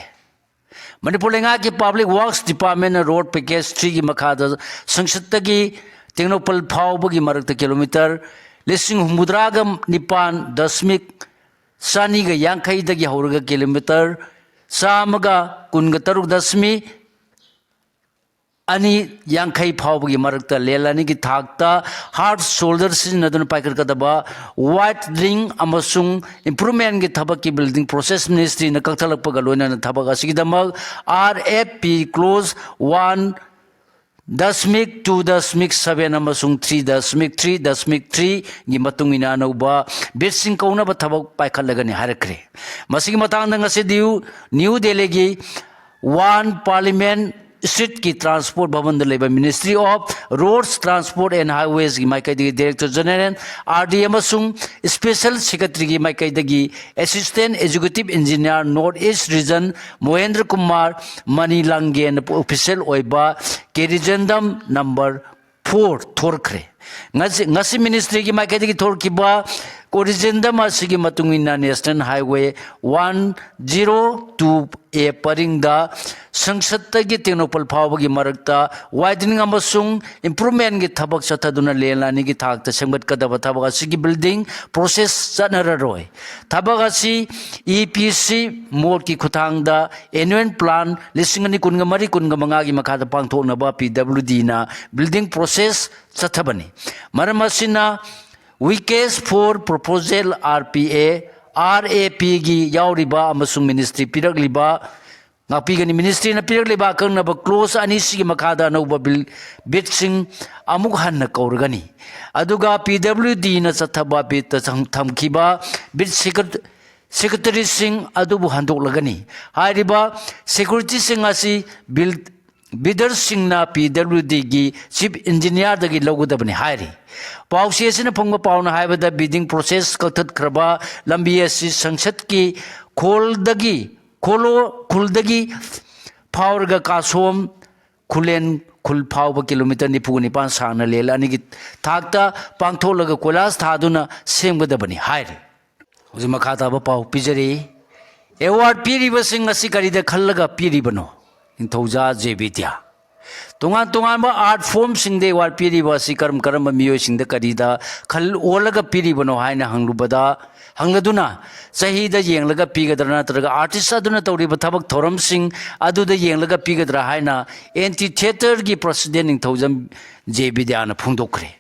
ꯃꯅꯤꯄꯨꯔ ꯂꯩꯉꯥꯛꯀꯤ Public Works Department ꯅ road package three ꯒꯤ ꯃꯈꯥꯗ ꯁꯪꯁꯠꯇꯒꯤ ꯇꯦꯡꯅꯧꯄꯜ ꯐꯥꯎꯕꯒꯤ ꯃꯔꯛꯇ ꯀꯤꯂꯣꯃꯤꯇꯔ ꯂꯤꯁꯤꯡ ꯍꯨꯝꯐꯨꯇꯔꯥꯒ ꯅꯤꯄꯥꯟ ꯗꯁꯃꯤꯛ ꯆꯅꯤꯒ ꯌꯥꯡꯈꯩꯗꯒꯤ ꯍꯧꯔꯒ ꯀꯤꯂꯣꯃꯤꯇꯔ ꯆꯥꯝꯃꯒ ꯀꯨꯟꯒ ꯇꯔꯨꯛ ꯗꯁꯃꯤꯛ ꯑꯅꯤ ꯌꯥꯡꯈꯩ ꯐꯥꯎꯕꯒꯤ ꯃꯔꯛꯇ ꯂꯦꯟ ꯂꯥꯟꯅꯤꯒꯤ ꯊꯥꯛꯇ hard shoulder ꯁꯤꯖꯤꯟꯅꯗꯨꯅ ꯄꯥꯏꯈꯠꯀꯗꯕ widening ꯑꯃꯁꯨꯡ improvement ꯀꯤ ꯊꯕꯛꯀꯤ Building Process Ministry ꯅ ꯀꯛꯊꯠꯂꯛꯄꯒ ꯂꯣꯏꯅꯅ ꯊꯕꯛ ꯑꯁꯤꯒꯤꯗꯃꯛ R F P clause one ꯗꯁꯃꯤꯛ two ꯗꯁꯃꯤꯛ seven ꯑꯃꯁꯨꯡ three ꯗꯁꯃꯤꯛ three ꯗꯁꯃꯤꯛ three ꯒꯤ ꯃꯇꯨꯡ ꯏꯟꯅ ꯑꯅꯧꯕ bid ꯁꯤꯡ ꯀꯧꯅꯕ ꯊꯕꯛ ꯄꯥꯏꯈꯠꯂꯒꯅꯤ ꯍꯥꯏꯔꯛꯈ꯭ꯔꯦ꯫ ꯃꯁꯤꯒꯤ ꯃꯇꯥꯡꯗ ꯉꯁꯤ ꯗꯤꯌꯨ-, ꯅ꯭ꯌꯨ ꯗꯦꯜꯂꯤꯒꯤ One Parliament Street ꯀꯤ Transport ꯚꯕꯟꯗ ꯂꯩꯕ Ministry of Roads, Transport and Highways ꯀꯤ ꯃꯥꯏꯀꯩꯗꯒꯤ Director General, R D, ꯑꯃꯁꯨꯡ Special Secretary ꯒꯤ ꯃꯥꯏꯀꯩꯗꯒꯤ Assistant Executive Engineer, North East Region, Mohendra Kumar ꯃꯅꯤ ꯂꯥꯡꯒꯦꯟ official ꯑꯣꯏꯕ Corrigendum number four ꯊꯣꯔꯛꯈ꯭ꯔꯦ꯫ ꯉꯁꯤ, ꯉꯁꯤ Ministry ꯒꯤ ꯃꯥꯏꯀꯩꯗꯒꯤ ꯊꯣꯔꯛꯈꯤꯕ Corrigendum ꯑꯁꯤꯒꯤ ꯃꯇꯨꯡ ꯏꯟꯅ National Highway one zero two A ꯄꯔꯤꯡꯗ ꯁꯪꯁꯠꯇꯒꯤ Tengnoupal ꯐꯥꯎꯕꯒꯤ ꯃꯔꯛꯇ widening ꯑꯃꯁꯨꯡ improvement ꯀꯤ ꯊꯕꯛ ꯆꯠꯊꯗꯨꯅ ꯂꯦꯟ ꯂꯥꯟꯅꯤꯒꯤ ꯊꯥꯛꯇ ꯁꯦꯝꯒꯠꯀꯗꯕ ꯊꯕꯛ ꯑꯁꯤꯒꯤ building process ꯆꯠꯅꯔꯔꯣꯏ꯫ ꯊꯕꯛ ꯑꯁꯤ E P C mode ꯀꯤ ꯈꯨꯠꯊꯥꯡꯗ annual plan ꯂꯤꯁꯤꯡ ꯑꯅꯤ ꯀꯨꯟꯒ ꯃꯔꯤ ꯀꯨꯟꯒ ꯃꯉꯥꯒꯤ ꯃꯈꯥꯗ ꯄꯥꯡꯊꯣꯛꯅꯕ P W D ꯅ building process ꯆꯠꯊꯕꯅꯤ꯫ ꯃꯔꯝ ꯑꯁꯤꯅ weakest for proposal R P A, R A P ꯒꯤ ꯌꯥꯎꯔꯤꯕ ꯑꯃꯁꯨꯡ Ministry ꯄꯤꯔꯛꯂꯤꯕ, ꯉꯥꯛꯄꯤꯒꯅꯤ, Ministry ꯅ ꯄꯤꯔꯛꯂꯤꯕ ꯑꯀꯛꯅꯕ clause ꯑꯅꯤꯁꯤꯒꯤ ꯃꯈꯥꯗ ꯑꯅꯧꯕ bill, bid ꯁꯤꯡ ꯑꯃꯨꯛ ꯍꯟꯅ ꯀꯧꯔꯒꯅꯤ꯫ ꯑꯗꯨꯒ P W D ꯅ ꯆꯠꯊꯕ bid ꯇ ꯊꯝ-, ꯊꯝꯈꯤꯕ bid secret-, secretary ꯁꯤꯡ ꯑꯗꯨꯕꯨ ꯍꯟꯗꯣꯛꯂꯒꯅꯤ꯫ ꯍꯥꯏꯔꯤꯕ secretary ꯁꯤꯡ ꯑꯁꯤ bill, bidder ꯁꯤꯡꯅ P W D ꯒꯤ Chief Engineer ꯗꯒꯤ ꯂꯧꯒꯗꯕꯅꯤ ꯍꯥꯏꯔꯤ꯫ ꯄꯥꯎꯆꯦ ꯑꯁꯤꯅ ꯐꯪꯕ ꯄꯥꯎꯅ ꯍꯥꯏꯕꯗ, bidding process ꯀꯛꯊꯠꯈ꯭ꯔꯕ ꯂꯝꯕꯤ ꯑꯁꯤ ꯁꯪꯁꯠꯀꯤ ꯈꯣꯜꯗꯒꯤ, ꯈꯣꯂꯣ-, ꯈꯨꯜꯗꯒꯤ ꯐꯥꯎꯔꯒ ꯀꯥꯁꯣꯝ ꯈꯨꯂꯦꯟ ꯈꯨꯜ ꯐꯥꯎꯕ ꯀꯤꯂꯣꯃꯤꯇꯔ ꯅꯤꯐꯨ ꯅꯤꯄꯥꯟ ꯁꯥꯡꯅ ꯂꯦꯟ ꯑꯅꯤꯒꯤ ꯊꯥꯛꯇ ꯄꯥꯡꯊꯣꯛꯂꯒ ꯀꯣꯏꯂꯥꯁ ꯊꯥꯗꯨꯅ ꯁꯦꯝꯒꯗꯕꯅꯤ ꯍꯥꯏꯔꯤ꯫ ꯍꯧꯖꯤꯛ ꯃꯈꯥ ꯇꯥꯕ ꯄꯥꯎ ꯄꯤꯖꯔꯤ꯫ ꯑꯦꯋꯥꯔꯗ ꯄꯤꯔꯤꯕꯁꯤꯡ ꯑꯁꯤ ꯀꯔꯤꯗ ꯈꯜꯂꯒ ꯄꯤꯔꯤꯕꯅꯣ? ꯅꯤꯡꯊꯧꯖꯥ ꯖꯦ ꯕꯤꯗ꯭ꯌꯥ꯫ ꯇꯣꯉꯥꯟ ꯇꯣꯉꯥꯟꯕ ꯑꯥꯔꯠ ꯐꯣꯔꯝꯁꯤꯡꯗ ꯑꯦꯋꯥꯔꯗ ꯄꯤꯔꯤꯕ ꯑꯁꯤ ꯀꯔꯝ ꯀꯔꯝꯕ ꯃꯤꯑꯣꯏꯁꯤꯡꯗ ꯀꯔꯤꯗ ꯈꯜ ꯑꯣꯜꯂꯒ ꯄꯤꯔꯤꯕꯅꯣ ꯍꯥꯏꯅ ꯍꯪꯂꯨꯕꯗ, ꯍꯪꯂꯗꯨꯅ ꯆꯍꯤꯗ ꯌꯦꯡꯂꯒ ꯄꯤꯒꯗ꯭ꯔꯥ ꯅꯠꯇ꯭ꯔꯒ ꯑꯥꯔꯇꯤꯁ ꯑꯗꯨꯅ ꯇꯧꯔꯤꯕ ꯊꯕꯛ ꯊꯧꯔꯝꯁꯤꯡ ꯑꯗꯨꯗ ꯌꯦꯡꯂꯒ ꯄꯤꯒꯗ꯭ꯔꯥ ꯍꯥꯏꯅ ꯑꯦꯟꯇꯤ ꯊꯤꯌꯦꯇꯔꯒꯤ ꯄ꯭ꯔꯁꯤꯗꯦꯟ ꯅꯤꯡꯊꯧꯖꯝ ꯖꯦ ꯕꯤꯗ꯭ꯌꯥꯅ ꯐꯣꯡꯗꯣꯛꯈ꯭ꯔꯦ꯫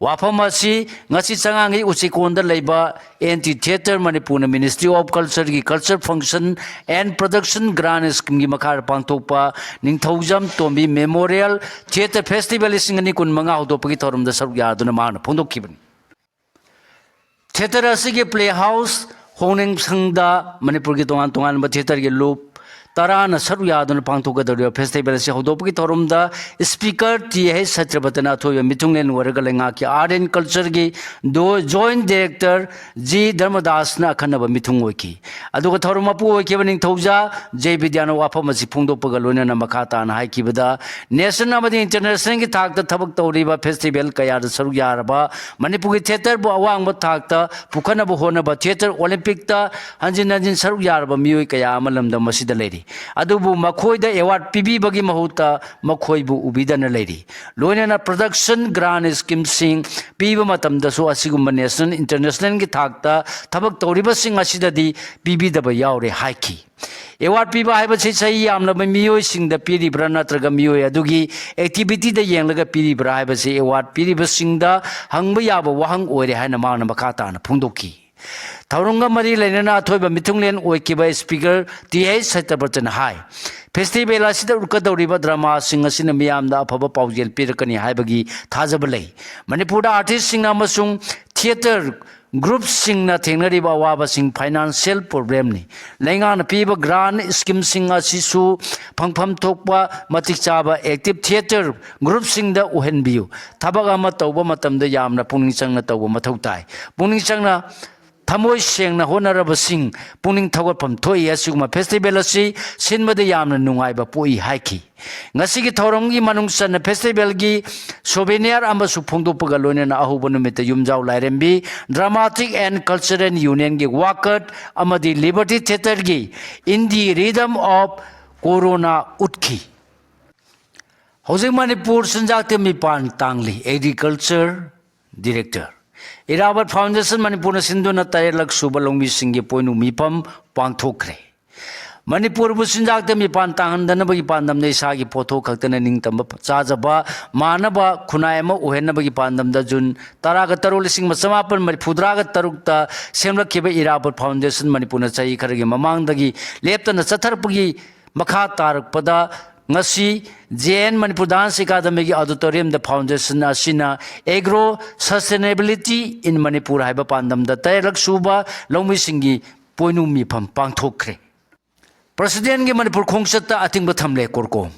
ꯋꯥꯐꯝ ꯑꯁꯤ ꯉꯁꯤ ꯆꯉꯥꯡꯒꯤ ꯎꯆꯤꯀꯣꯟꯗ ꯂꯩꯕ ꯑꯦꯟꯇꯤ ꯊꯤꯌꯦꯇꯔ ꯃꯅꯤꯄꯨꯔꯅ ꯃꯤꯅꯤꯁꯇ꯭ꯔꯤ ꯑꯣꯐ ꯀꯜꯆꯔꯒꯤ ꯀꯜꯆꯔ ꯐꯪꯁꯟ ꯑꯦꯟ ꯄ꯭ꯔꯗꯛꯁꯟ ꯒ꯭ꯔꯥꯟ ꯁ꯭ꯀꯤꯝꯒꯤ ꯃꯈꯥꯗ ꯄꯥꯡꯊꯣꯛꯄ ꯅꯤꯡꯊꯧꯖꯝ ꯇꯣꯝꯕꯤ ꯃꯦꯃꯣꯔꯤꯌꯦꯜ ꯊꯤꯌꯦꯇꯔ ꯐꯦꯁꯇꯤꯚꯦꯜ ꯂꯤꯁꯤꯡ ꯑꯅꯤ ꯀꯨꯟ ꯃꯉꯥ ꯍꯧꯗꯣꯛꯄꯒꯤ ꯊꯧꯔꯝꯗ ꯁꯔꯨꯛ ꯌꯥꯗꯨꯅ ꯃꯍꯥꯛꯅ ꯐꯣꯡꯗꯣꯛꯈꯤꯕꯅꯤ꯫ ꯊꯤꯌꯦꯇꯔ ꯑꯁꯤꯒꯤ ꯄ꯭ꯂꯦ ꯍꯥꯎꯁ ꯍꯣꯡꯅꯦꯡꯁꯪꯗ ꯃꯅꯤꯄꯨꯔꯒꯤ ꯇꯣꯉꯥꯟ ꯇꯣꯉꯥꯟꯕ ꯊꯤꯌꯦꯇꯔꯒꯤ ꯂꯨꯞ ꯇꯔꯥꯅ ꯁꯔꯨꯛ ꯌꯥꯗꯨꯅ ꯄꯥꯡꯊꯣꯛꯀꯗꯧꯔꯤꯕ ꯐꯦꯁꯇꯤꯚꯦꯜ ꯑꯁꯤ ꯍꯧꯗꯣꯛꯄꯒꯤ ꯊꯧꯔꯝꯗ ꯁ꯭ꯄꯤꯀꯔ ꯇꯤ ꯍꯩꯆ ꯁꯇ꯭ꯌꯕ꯭ꯔꯇꯅ ꯑꯊꯣꯏꯕ ꯃꯤꯊꯨꯡꯂꯦꯟ ꯑꯣꯏꯔꯒ ꯂꯩꯉꯥꯛꯀꯤ ꯑꯥꯔꯠ ꯑꯦꯟ ꯀꯜꯆꯔꯒꯤ ꯗꯣ-, ꯖꯣꯏꯟꯠ ꯗꯥꯏꯔꯦꯛꯇꯔ ꯖꯤ ꯙꯔꯃꯗꯥꯁꯅ ꯑꯈꯟꯅꯕ ꯃꯤꯊꯨꯡ ꯑꯣꯏꯈꯤ꯫ ꯑꯗꯨꯒ ꯊꯧꯔꯝ ꯃꯄꯨ ꯑꯣꯏꯈꯤꯕ ꯅꯤꯡꯊꯧꯖꯥ ꯖꯦ ꯕꯤꯗ꯭ꯌꯥꯅ ꯋꯥꯐꯝ ꯑꯁꯤ ꯐꯣꯡꯗꯣꯛꯄꯒ ꯂꯣꯏꯅꯅ ꯃꯈꯥ ꯇꯥꯅ ꯍꯥꯏꯈꯤꯕꯗ, ꯅꯦꯁꯅꯦꯜ ꯑꯃꯗꯤ ꯏꯟꯇꯔꯅꯦꯁꯅꯦꯜꯒꯤ ꯊꯥꯛꯇ ꯊꯕꯛ ꯇꯧꯔꯤꯕ ꯐꯦꯁꯇꯤꯚꯦꯜ ꯀꯌꯥꯗ ꯁꯔꯨꯛ ꯌꯥꯔꯕ ꯃꯅꯤꯄꯨꯔꯒꯤ ꯊꯤꯌꯦꯇꯔꯕꯨ ꯑꯋꯥꯡꯕ ꯊꯥꯛꯇ ꯄꯨꯈꯠꯅꯕ ꯍꯣꯠꯅꯕ ꯊꯤꯌꯦꯇꯔ ꯑꯣꯂꯤꯝꯄꯤꯛꯇ ꯍꯟꯖꯤꯟ ꯍꯟꯖꯤꯟ ꯁꯔꯨꯛ ꯌꯥꯔꯕ ꯃꯤꯑꯣꯏ ꯀꯌꯥ ꯑꯃ ꯂꯝꯗꯝ ꯑꯁꯤꯗ ꯂꯩꯔꯤ꯫ ꯑꯗꯨꯕꯨ ꯃꯈꯣꯏꯗ ꯑꯦꯋꯥꯔꯗ ꯄꯤꯕꯤꯕꯒꯤ ꯃꯍꯨꯠꯇ ꯃꯈꯣꯏꯕꯨ ꯎꯕꯤꯗꯅ ꯂꯩꯔꯤ꯫ ꯂꯣꯏꯅꯅ ꯄ꯭ꯔꯗꯛꯁꯟ ꯒ꯭ꯔꯥꯟ ꯁ꯭ꯀꯤꯝꯁꯤꯡ ꯄꯤꯕ ꯃꯇꯝꯗꯁꯨ ꯑꯁꯤꯒꯨꯝꯕ ꯅꯦꯁꯅꯦꯜ, ꯏꯟꯇꯔꯅꯦꯁꯅꯦꯜꯒꯤ ꯊꯥꯛꯇ ꯊꯕꯛ ꯇꯧꯔꯤꯕꯁꯤꯡ ꯑꯁꯤꯗꯗꯤ ꯄꯤꯕꯤꯗꯕ ꯌꯥꯎꯔꯦ ꯍꯥꯏꯈꯤ꯫ ꯑꯦꯋꯥꯔꯗ ꯄꯤꯕ ꯍꯥꯏꯕꯁꯤ ꯆꯍꯤ ꯌꯥꯝꯂꯕ ꯃꯤꯑꯣꯏꯁꯤꯡꯗ ꯄꯤꯔꯤꯕ꯭ꯔꯥ ꯅꯠꯇ꯭ꯔꯒ ꯃꯤꯑꯣꯏ ꯑꯗꯨꯒꯤ ꯑꯦꯛꯇꯤꯚꯤꯇꯤꯗ ꯌꯦꯡꯂꯒ ꯄꯤꯔꯤꯕ꯭ꯔꯥ ꯍꯥꯏꯕꯁꯤ ꯑꯦꯋꯥꯔꯗ ꯄꯤꯔꯤꯕꯁꯤꯡꯗ ꯍꯪꯕ ꯌꯥꯕ ꯋꯥꯍꯪ ꯑꯣꯏꯔꯦ ꯍꯥꯏꯅ ꯃꯍꯥꯛꯅ ꯃꯈꯥ ꯇꯥꯅ ꯐꯣꯡꯗꯣꯛꯈꯤ꯫ ꯊꯧꯔꯝꯒ ꯃꯔꯤ ꯂꯩꯅꯅ ꯑꯊꯣꯏꯕ ꯃꯤꯊꯨꯡꯂꯦꯟ ꯑꯣꯏꯈꯤꯕ ꯁ꯭ꯄꯤꯀꯔ ꯇꯤ ꯍꯩꯆ ꯁꯇ꯭ꯌꯕ꯭ꯔꯇꯅ ꯍꯥꯏ, ꯐꯦꯁꯇꯤꯚꯦꯜ ꯑꯁꯤꯗ ꯎꯠꯀꯗꯧꯔꯤꯕ ꯗ꯭ꯔꯃꯥꯁꯤꯡ ꯑꯁꯤꯅ ꯃꯤꯌꯥꯝꯗ ꯑꯐꯕ ꯄꯥꯎꯖꯦꯜ ꯄꯤꯔꯛꯀꯅꯤ ꯍꯥꯏꯕꯒꯤ ꯊꯥꯖꯕ ꯂꯩ꯫ ꯃꯅꯤꯄꯨꯔꯗ ꯑꯥꯔꯇꯤꯁꯁꯤꯡꯅ ꯑꯃꯁꯨꯡ ꯊꯤꯌꯦꯇꯔ ꯒ꯭ꯔꯨꯞꯁꯤꯡꯅ ꯊꯦꯡꯅꯔꯤꯕ ꯑꯋꯥꯕꯁꯤꯡ ꯐꯥꯏꯅꯥꯟꯁꯤꯌꯦꯜ ꯄ꯭ꯔꯣꯕ꯭ꯂꯦꯝꯅꯤ꯫ ꯂꯩꯉꯥꯛꯅ ꯄꯤꯕ ꯒ꯭ꯔꯥꯟ ꯁ꯭ꯀꯤꯝꯁꯤꯡ ꯑꯁꯤꯁꯨ ꯐꯪꯐꯝ ꯊꯣꯛꯄ ꯃꯇꯤꯛ ꯆꯥꯕ ꯑꯦꯛꯇꯤꯚ ꯊꯤꯌꯦꯇꯔ ꯒ꯭ꯔꯨꯞꯁꯤꯡꯗ ꯎꯍꯟꯕꯤꯌꯨ꯫ ꯊꯕꯛ ꯑꯃ ꯇꯧꯕ ꯃꯇꯝꯗ ꯌꯥꯝꯅ ꯄꯨꯛꯅꯤꯡ ꯆꯪꯅ ꯇꯧꯕ ꯃꯊꯧ ꯇꯥꯏ꯫ ꯄꯨꯛꯅꯤꯡ ꯆꯪꯅ ꯊꯃꯣꯏ ꯁꯦꯡꯅ ꯍꯣꯠꯅꯔꯕꯁꯤꯡ ꯄꯨꯛꯅꯤꯡ ꯊꯧꯒꯠꯐꯝ ꯊꯣꯛꯏ꯫ ꯑꯁꯤꯒꯨꯝꯕ festival ꯑꯁꯤ ꯁꯤꯟꯕꯗ ꯌꯥꯝꯅ ꯅꯨꯡꯉꯥꯏꯕ ꯄꯣꯛꯏ ꯍꯥꯏꯈꯤ꯫ ꯉꯁꯤꯒꯤ ꯊꯧꯔꯝꯒꯤ ꯃꯅꯨꯡ ꯆꯟꯅ festivalꯒꯤ souvenir ꯑꯃꯁꯨ ꯐꯣꯡꯗꯣꯛꯄꯒ ꯂꯣꯏꯅꯅ ꯑꯍꯧꯕ ꯅꯨꯃꯤꯠꯇ ꯌꯨꯝꯖꯥꯎ ꯂꯥꯏꯔꯦꯝꯕꯤ Dramatic and Cultural Unionꯒꯤ ꯋꯥꯀꯠ ꯑꯃꯗꯤ Liberty Theatreꯒꯤ In the Rhythm of Corona ꯎꯠꯈꯤ꯫ ꯍꯧꯖꯤꯛ ꯃꯅꯤꯄꯨꯔ ꯆꯤꯟꯖꯥꯛꯇ ꯃꯤꯄꯥꯟ ꯇꯥꯡꯂꯤ꯫ Agriculture Director꯫ ꯏꯔꯥꯕꯠ Foundation ꯃꯅꯤꯄꯨꯔꯅ ꯁꯤꯟꯗꯨꯅ ꯇꯔꯦꯠꯂꯛ ꯁꯨꯕ ꯂꯧꯃꯤꯁꯤꯡꯒꯤ ꯄꯣꯏꯅꯨ ꯃꯤꯐꯝ ꯄꯥꯡꯊꯣꯛꯈ꯭ꯔꯦ꯫ ꯃꯅꯤꯄꯨꯔꯕꯨ ꯆꯤꯟꯖꯥꯛꯇ ꯃꯤꯄꯥꯟ ꯇꯥꯡꯍꯟꯗꯅꯕꯒꯤ ꯄꯥꯟꯗꯝꯅ ꯏꯁꯥꯒꯤ ꯄꯣꯠꯊꯣꯛ ꯈꯛꯇꯅ ꯅꯤꯡꯇꯝꯕ ꯆꯥꯖꯕ ꯃꯥꯟꯅꯕ ꯈꯨꯟꯅꯥꯏ ꯑꯃ ꯑꯣꯏꯍꯟꯅꯕꯒꯤ ꯄꯥꯟꯗꯝꯗ ꯖꯨꯟ ꯇꯔꯥꯒ ꯇꯔꯨꯛ, ꯂꯤꯁꯤꯡ ꯑꯃ ꯆꯃꯥꯄꯟ ꯃꯔꯤꯐꯨꯇꯔꯥꯒ ꯇꯔꯨꯛꯇ ꯁꯦꯝꯂꯛꯈꯤꯕ ꯏꯔꯥꯕꯠ Foundation ꯃꯅꯤꯄꯨꯔꯅ ꯆꯍꯤ ꯈꯔꯒꯤ ꯃꯃꯥꯡꯗꯒꯤ ꯂꯦꯞꯇꯅ ꯆꯠꯊꯔꯛꯄꯒꯤ ꯃꯈꯥ ꯇꯥꯔꯛꯄꯗ ꯉꯁꯤ J N Manipur Dance Academyꯒꯤ auditoriumꯗ foundation ꯑꯁꯤꯅ Agro Sustainability in Manipur ꯍꯥꯏꯕ ꯄꯥꯟꯗꯝꯗ ꯇꯔꯦꯠꯂꯛ ꯁꯨꯕ ꯂꯧꯃꯤꯁꯤꯡꯒꯤ ꯄꯣꯏꯅꯨ ꯃꯤꯐꯝ ꯄꯥꯡꯊꯣꯛꯈ꯭ꯔꯦ꯫ Presidentꯒꯤ ꯃꯅꯤꯄꯨꯔ ꯈꯣꯡꯆꯠꯇ ꯑꯊꯤꯡꯕ ꯊꯝꯂꯦ CORCOM꯫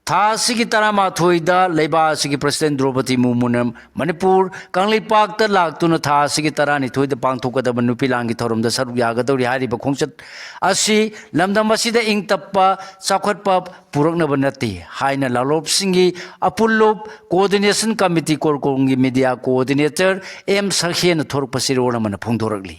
ꯊꯥ ꯑꯁꯤꯒꯤ ꯇꯔꯥꯃꯥꯊꯣꯏꯗ ꯂꯩꯕꯥꯛ ꯑꯁꯤꯒꯤ President ꯗ꯭ꯔꯧꯄꯗꯤ ꯃꯨꯔꯃꯨꯅ ꯃꯅꯤꯄꯨꯔ ꯀꯪꯂꯩꯄꯥꯛꯇ ꯂꯥꯛꯇꯨꯅ ꯊꯥ ꯑꯁꯤꯒꯤ ꯇꯔꯥꯅꯤꯊꯣꯏꯗ ꯄꯥꯡꯊꯣꯛꯀꯗꯕ ꯅꯨꯄꯤ ꯂꯥꯟꯒꯤ ꯊꯧꯔꯝꯗ ꯁꯔꯨꯛ ꯌꯥꯒꯗꯧꯔꯤ꯫ ꯍꯥꯏꯔꯤꯕ ꯈꯣꯡꯆꯠ ꯑꯁꯤ ꯂꯝꯗꯝ ꯑꯁꯤꯗ ꯏꯪ ꯇꯞꯄ ꯆꯥꯎꯈꯠꯄ ꯄꯨꯔꯛꯅꯕ ꯅꯠꯇꯦ ꯍꯥꯏꯅ ꯂꯥꯂꯣꯞꯁꯤꯡꯒꯤ ꯑꯄꯨꯜꯂꯨꯞ Coordination Committee CORCOMꯒꯤ media coordinator M ꯁꯛꯍꯦꯟꯅ ꯊꯣꯔꯛꯄ ꯆꯦꯔꯣꯜ ꯑꯃꯅ ꯐꯣꯡꯗꯣꯔꯛꯂꯤ꯫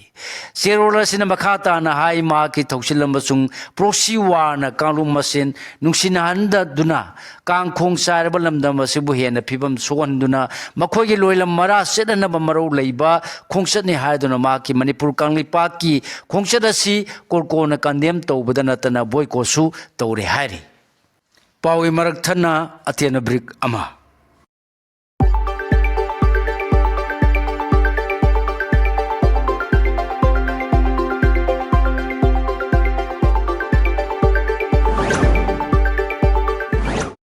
ꯆꯦꯔꯣꯜ ꯑꯁꯤꯅ ꯃꯈꯥ ꯇꯥꯅ ꯍꯥꯏ, ꯃꯍꯥꯛꯀꯤ ꯊꯧꯁꯤꯜ ꯑꯃꯁꯨꯡ proxy warꯅ ꯀꯥꯡꯂꯨꯞ ꯃꯁꯦꯟ ꯅꯨꯡꯁꯤꯅꯍꯟꯗꯗꯨꯅ ꯀꯥꯡꯈꯣꯡ ꯆꯥꯏꯔꯕ ꯂꯝꯗꯝ ꯑꯁꯤꯕꯨ ꯍꯦꯟꯅ ꯐꯤꯕꯝ ꯁꯣꯛꯍꯟꯗꯨꯅ ꯃꯈꯣꯏꯒꯤ ꯂꯣꯏꯂꯝ ꯃꯔꯥ ꯆꯦꯠꯍꯟꯅꯕ ꯃꯔꯧ ꯂꯩꯕ ꯈꯣꯡꯆꯠꯅꯤ ꯍꯥꯏꯗꯨꯅ ꯃꯍꯥꯛꯀꯤ ꯃꯅꯤꯄꯨꯔ ꯀꯪꯂꯩꯄꯥꯛꯀꯤ ꯈꯣꯡꯆꯠ ꯑꯁꯤ CORCOMꯅ condemn ꯇꯧꯕꯗ ꯅꯠꯇꯅ boycottꯁꯨ ꯇꯧꯔꯦ ꯍꯥꯏꯔꯤ꯫ ꯄꯥꯎꯒꯤ ꯃꯔꯛ ꯊꯠꯅ ꯑꯇꯦꯟꯕ break ꯑꯃ꯫